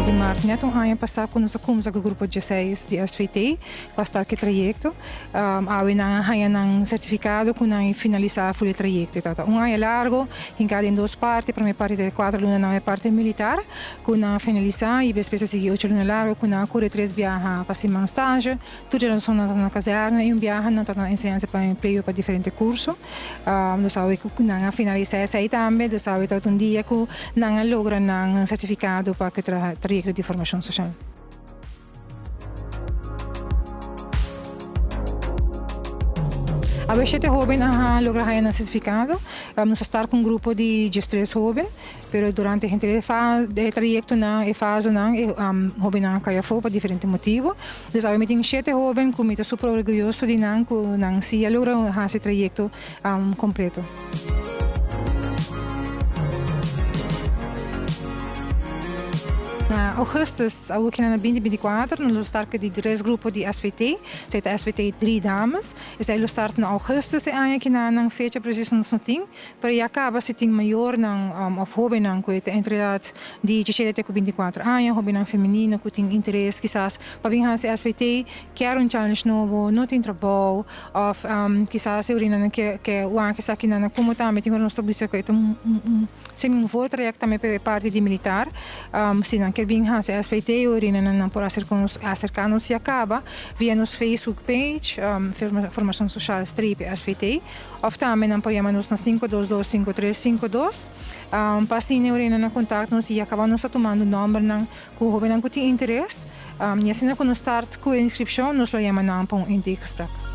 Mes di mart net un aña pasá ku nos a kumsa ku grupo dieseis di SVT pa start ku e trayekto. Awe nan a haña nan sertifikado ku nan finalisá ful e trayekto. E tabata un aña largo, hinká den dos parti. Promé parti ta e kuater lunanan e parti militar ku nan a finalisá i despues a sigui ocho luna largo ku nan a kore tres biaha pa siman stage. Tur dje razon nan ta na kazèrna i un biaha nan ta na enseñansa pa empleo pa diferente kurso. Nos awe ku nan a finalisá esei tambe, dus awe tabata un dia ku nan a logra nan sertifikado pa ku trayekto di formashon soshal. Awe shete hóben a logra haña nan sertifikado. Nos a start ku un grupo di diestres hóben. Pero durante henter e e trayectonan, e fasenan, e hobennan a cay afo pa diferente motibo. Dus awe mi tin shete hoben cu mi ta super orguyoso di nan cu nan si a logra haci e trayecto completo. Na augustus awo kina na binti 24 nos lo start cu di tres grupo di SVT, esey ta SVT drie dames. Esey lo start na augustus e aña kina nan fecha precies nos no tin. Pero ya caba si tin mayornan of hobennan cu e ta entre edad di diesisiete te cu 24 aña, hobennan femenino cu tin interes kisas pa bin haci SVT, kier un challenge nobo, no tin trabou of kisas e orinanan ke ke wak esakinan na como tambe tin ora nos ta bisa cu e ta un semi un voortraject tambe pa e parti di militar. Si nan kier bin haci SVT e orinanan nan por acerca nos ya caba via nos Facebook page Formacion Social streepje SVT. Of tambe nan por yama nos na 522 5352 pa asina e orina nan contact nos y ya caba nos ta tumando nombernan cu hobennan cu tin interes y asina cu nos start cu e inscripcion nos lo yama nan pa un intakegesprek.